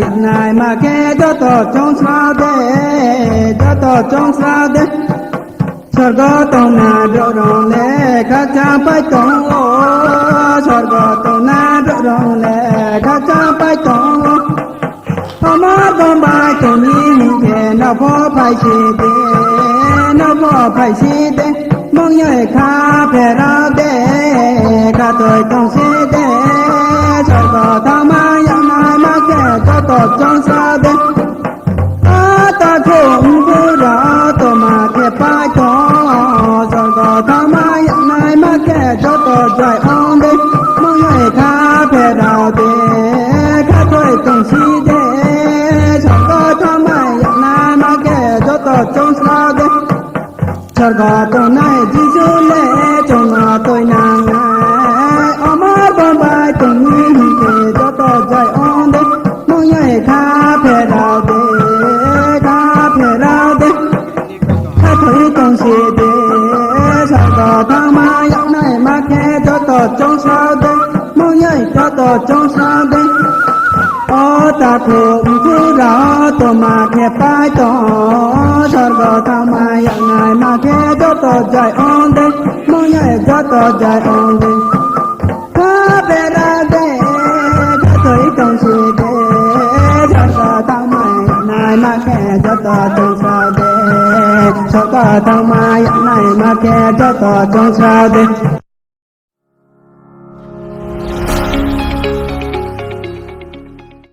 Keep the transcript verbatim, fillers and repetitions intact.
yag naima khe joto choungsrao de, joto choungsrao de. Sorgo tongnai brouh rao le khakchangpai tong ou, sorgo tongnai brouh rao le khakchangpai tong ou. Omo bung bai tong ni hing khe nrao pho phaisi de, nrao pho phaisi de. Mung yoi kha pherao de, khathoi tongsi de. Sorgo thanngmai yag naima khe joto choungsrao de. Ata kho mkhu rao tongma khe pai tong, sorgo thanngmai yag naima khe joto jai ong de. Mung yoi kha pherao de, khathoi tongsi de. Sorgo thanngmai yag naima khe joto choungsrao de. Sorgo tongnai Jisu le chung no tuinang nai, omo bung bai tong ni hing khe joto jai ong de. Mung yoi kha pherao de, kha pherao de. Khathoi tongsi de, sorgo thanngmai yag naima khe joto choungsrao de, mung yoi joto choungsrao de. O takhu mkhu rao tongma khe pai tong, sorgo thanngmai yag naima khe joto jai ong de, mung yoi joto jai ong de. Kha pherao de, khathoi tongsi de, sorgo thanngmai yag naima khe joto choungsrao de, sorgo thanngmai yag naima khe joto choungsrao de.